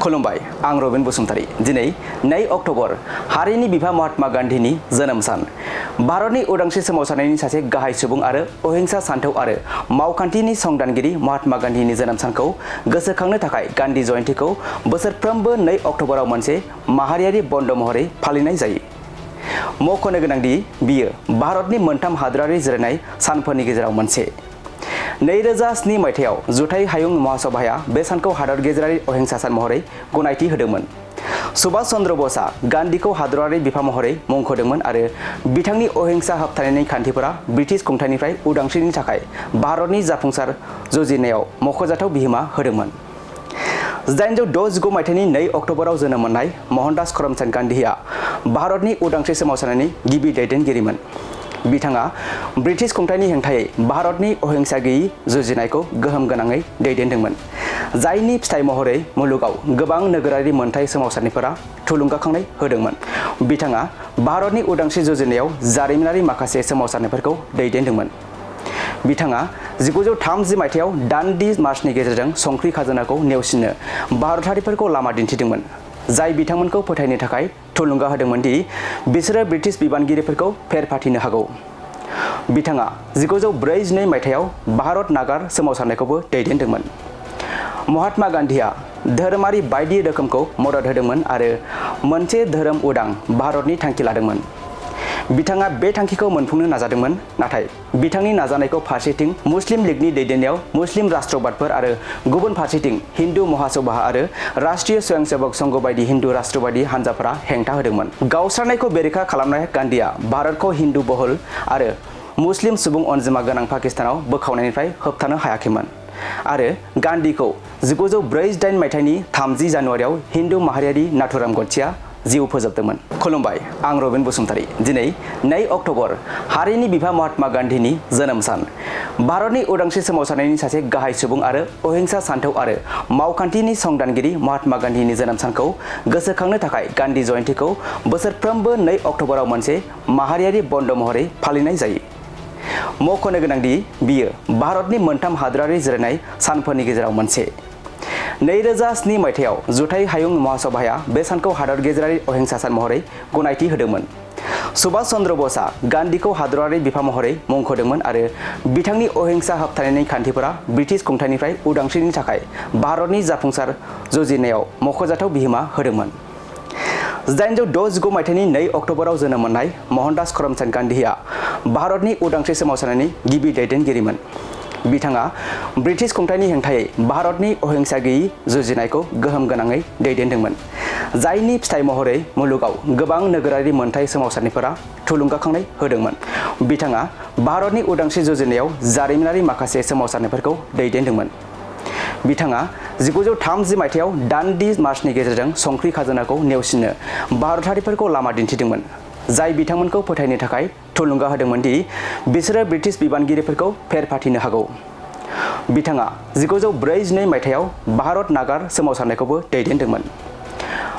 खुलुमबाय आं रबिन बसुमतारी दिनै 2 अक्ट'बर हारिनि बिफा महात्मा गान्धीनि जोनोम सान भारतनि उदांस्रि सोमावसारनायनि सासे गाहाय सुबुं आरो अहिंसा सानथौ आरो मावखान्थिनि संदानगिरि महात्मा गान्धीनि जोनोम सानखौ गोसोखांनो थाखाय गान्धी जयन्तीखौ बोसोरफ्रोमबो 2 अक्ट'बराव मोनसे माहारियारि बन्द महरै फालिनाय जायो। मख'नो गोनांदि बियो भारतनि मोनथाम हादोरारि जिरायनाय सानफोरनि गेजेराव मोनसे। 2007 मायथाइयाव जुथाइ हायुं महासभाया बे सानखौ हादर गेजेरारि अहिंसा सान महरै गनायथि होदोंमोन। सुभाष चन्द्र बसआ गान्धीखौ हादरारि बिफा महरै मुंख'दोंमोन आरो बिथांनि अहिंसा होबथानायनि खान्थिफोरा ब्रिटिश खुंथायनिफ्राय उदांस्रिनि थाखाय भारतनि जाफुंसार जुजिनायाव मख'जाथाव बिहोमा होदोंमोन। 1869 मायथाइनि 2 अक्ट'बराव जोनोम मोननाय मोहनदास करमचान्द गान्धीआ भारतनि उदांस्रि सोमावसारनायनि गिबि दैदेनगिरिमोन। बिथाङा ब्रिटिश खुंथायनि हेंथायै भारतनि अहिंसा गैयै जुजिनायखौ गोहोम गोनाङै दैदेनदोंमोन, जायनि फिथाइ महरै मुलुगाव गोबां नोगोरारि मोनथाय सोमावसारनायफोरा थुलुंगाखांनाय होदोंमोन। बिथाङा भारतनि उदांस्रि जुजिनायाव जारिमिनारि माखासे सोमावसारनायफोरखौ दैदेनदोंमोन। बिथाङा 1930 मायथाइयाव दान्डी मार्चनि गेजेरजों संख्रि खाजोनाखौ नेवसिनो भारतारिफोरखौ लामा दिन्थिदोंमोन, जाय बिथांमोनखौ फोथायनो थाखाय थुलुंगा होदोंमोन दि बिसोरो ब्रिटिश बिबानगिरिफोरखौ फेरफाथिनो हागौ। बिथाङा 1942 मायथाइयाव भारत नागार सोमावसारनायखौबो दैदेनदोंमोन। महात्मा गान्धीआ धोरोमारि बायदि रोखोमखौ मदद होदोंमोन आरो मोनसे धोरोम उदां भारतनि थांखि लादोंमोन। बिथाङा बे थांखिखौ मोनफुंनो नाजादोंमोन, नाथाय बिथांनि नाजानायखौ फारसेथिं मुस्लिम लीगनि दैदेननायाव मुस्लिम राष्ट्रबादफोर आरो गुबुन फारसेथिं हिन्दु महासभा आरो राष्ट्रीय स्वयंसेवक संघ बायदि हिन्दु राष्ट्रबादि हानजाफोरा हेंथा होदोंमन। गावस्रानायखौ बेरेखा खालामनाय गान्धीआ भारतखौ हिन्दु बहुल आरो मुस्लिम सुबुं अनजिमा गोनां पाकिस्तानाव बोखावनायनिफ्राय होबथानो हायाखैमोन आरो गान्धीखौ 1948 मायथाइनि 30 जानुवारियाव हिन्दु माहारियारि नाथुराम गडसेआ जिउ फोजोबदोंमोन। खुलुमबाय आं रबिन बसुमतारी दिनै 2 अक्ट'बर हारिनि बिफा महात्मा गान्धीनि जोनोम सान भारतनि उदांस्रि सोमावसारनायनि सासे गाहाय सुबुं आरो अहिंसा सानथौ आरो मावखान्थिनि संदानगिरि महात्मा गान्धीनि जोनोम सानखौ गोसोखांनो थाखाय गान्धी जयन्तीखौ बोसोरफ्रोमबो 2 अक्ट'बराव मोनसे माहारियारि बन्द महरै फालिनाय जायो। मख'नो गोनांदि बियो भारतनि मोनथाम हादोरारि जिरायनाय सानफोरनि गेजेराव मोनसे। 2007 मायथाइयाव जुथाइ हायुं महासभाया बे सानखौ हादर गेजेरारि अहिंसा सान महरै गनायथि होदोंमोन। सुभाष चन्द्र बसआ गान्धीखौ हादरारि बिफा महरै मुंख'दोंमन आरो बिथांनि अहिंसा होबथानायनि खान्थिफोरा ब्रिटिश खुंथायनिफ्राय उदांस्रिनि थाखाय भारतनि जाफुंसार जुजिनायाव मख'जाथाव बिहोमा होदोंमन। 1869 मायथाइनि 2 अक्ट'बराव जोनोम मोननाय मोहनदास करमचान्द गान्धीआ भारतनि उदांस्रि सोमावसारनायनि गिबि दैदेनगिरिमोन। बिथाङा ब्रिटिश खुंथायनि हेंथायै भारतनि अहिंसा गैयै जुजिनायखौ गोहोम गोनाङै दैदेनदोंमोन, जायनि फिथाइ महरै मुलुगाव गोबां नोगोरारि मोनथाय सोमावसारनायफोरा थुलुंगाखांनाय होदोंमन। बिथाङा भारतनि उदांस्रि जुजिनायाव जारिमिनारि माखासे सोमावसारनायफोरखौ दैदेनदोंमोन। बिथाङा 1930 मायथाइयाव दान्डी मार्चनि गेजेरजों संख्रि खाजोनाखौ नेवसिनो भारतारिफोरखौ लामा दिन्थिदोंमन, जाय बिथांमोनखौ फोथायनो थाखाय थुलुंगा होदोंमोन दि बिसोरो ब्रिटिश बिबानगिरिफोरखौ फेरफाथिनो हागौ। बिथाङा 1942 मायथाइयाव भारत नागार सोमावसारनायखौबो दैदेनदोंमन।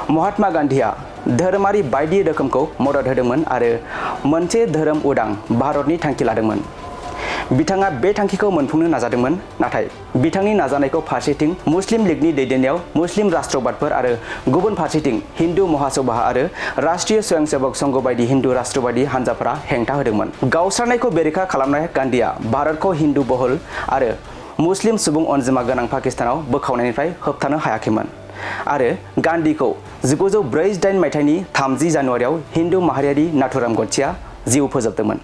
महात्मा गान्धीआ धोरोमारि बायदि रोखोमखौ मदद होदोंमोन आरो मोनसे धोरोम उदां भारतनि थांखि लादोंमन। बिथाङा बे थांखिखौ मोनफुंनो नाजादोंमोन, नाथाय बिथांनि नाजानायखौ फारसेथिं मुस्लिम लीगनि दैदेननायाव मुस्लिम राष्ट्रबादफोर आरो गुबुन फारसेथिं हिन्दु महासभा आरो राष्ट्रीय स्वयंसेवक संघ बायदि हिन्दु राष्ट्रबादि हानजाफोरा हेंथा होदोंमन। गावस्रानायखौ बेरेखा खालामनाय गान्धीआ भारतखौ हिन्दु बहुल आरो मुस्लिम सुबुं अनजिमा गोनां पाकिस्तानाव बोखावनायनिफ्राय होबथानो हायाखैमोन आरो गान्धीखौ 1948 मायथाइनि 30 जानुवारियाव हिन्दु माहारियारि नाथुराम गडसेआ जिउ फोजोबदोंमोन।